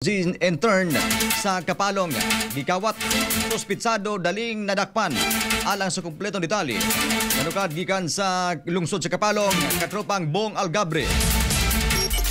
Intern sa Kapalong. Gikawat, suspitsado daling nadakpan. Alang sa kumpletong detalye, nanukad gikan sa lungsod sa Kapalong, katropang Bong Algabre.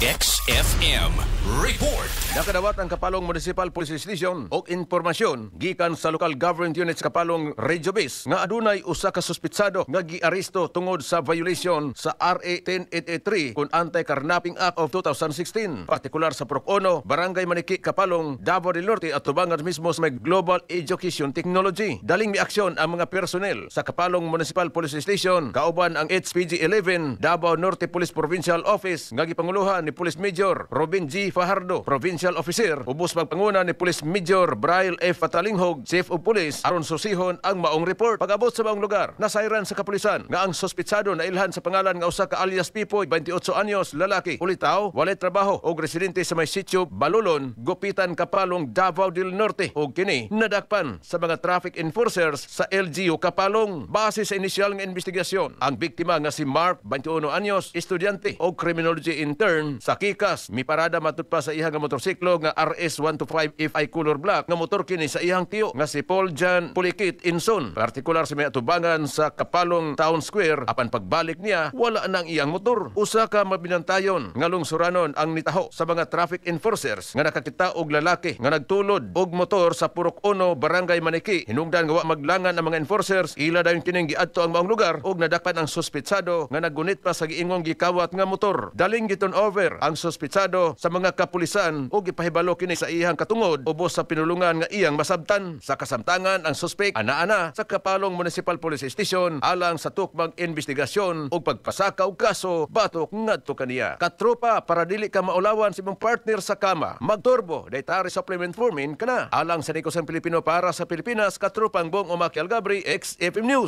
XFM Report. Nakadawat ang Kapalong Municipal Police Station og impormasyon gikan sa Local Government Unit sa Kapalong Radio Base nga adunay usa ka suspitsado nga giaresto tungod sa violation sa RA 10883 kon Anti-Carnapping Act of 2016, partikular sa Purok 1, Barangay Maniki, Kapalong, Davao del Norte, at tubangan mismo sa may Global Education Technology. Daling miaksyon ang mga personnel sa Kapalong Municipal Police Station kauban ang HPG 11 Davao Norte Police Provincial Office nga gipanguluhan ni Police Major Robin G. Fajardo, Provincial Officer, ubos pagpanguna ni Police Major Braille F. Patalinghog, Chief of Police, aron susihon ang maong report. Pag-abot sa maong lugar, nasayran sa kapulisan nga ang suspitsado nailhan sa pangalan nga usa ka alias Pipoy, 28 anyos, lalaki, ulitaw, walay trabaho og residente sa may sitio Balulon, Gupitan, Kapalong, Davao del Norte, ug kini nadakpan sa mga traffic enforcers sa LGU Kapalong. Base sa inisyal nga investigasyon, ang biktima nga si Mark, 21 anyos, estudyante og criminology intern sa Kikas, miparada matud pa sa iyang nga motorsiklo nga RS 125 FI color black, nga motor kini sa iyang tiyo nga si Paul John Pulikit Inson, partikular sa may atubangan sa Kapalong Town Square, apan pagbalik niya, wala nang iyang motor. Usa ka mabinantayon nga lungsuranon ang nitaho sa mga traffic enforcers nga nakakita og lalaki nga nagtulod og motor sa Purok 1, Barangay Maniki. Hinungdan nga wa maglangan ang mga enforcers, ila dayon kining giadto ang maong lugar ug nadakpan ang suspitsado nga naggunit pa sa giingong gikawat nga motor. Daling gi-turn over ang suspitsado sa mga kapulisan ug gipahibalo kini sa iyang katungod ubos sa pinulungan nga iyang masabtan. Sa kasamtangan, ang suspect ana-ana sa Kapalong Municipal Police Station alang sa tukmang investigasyon ug pagpasaka og kaso batok ngadto kaniya. Katropa, para dili ka maulawan sa imong partner sa kama, magturbo Dietary Supplement for Men kana. Alang sa Nikosang Pilipino para sa Pilipinas, katropang Bong Umaki Algabri, XFM News.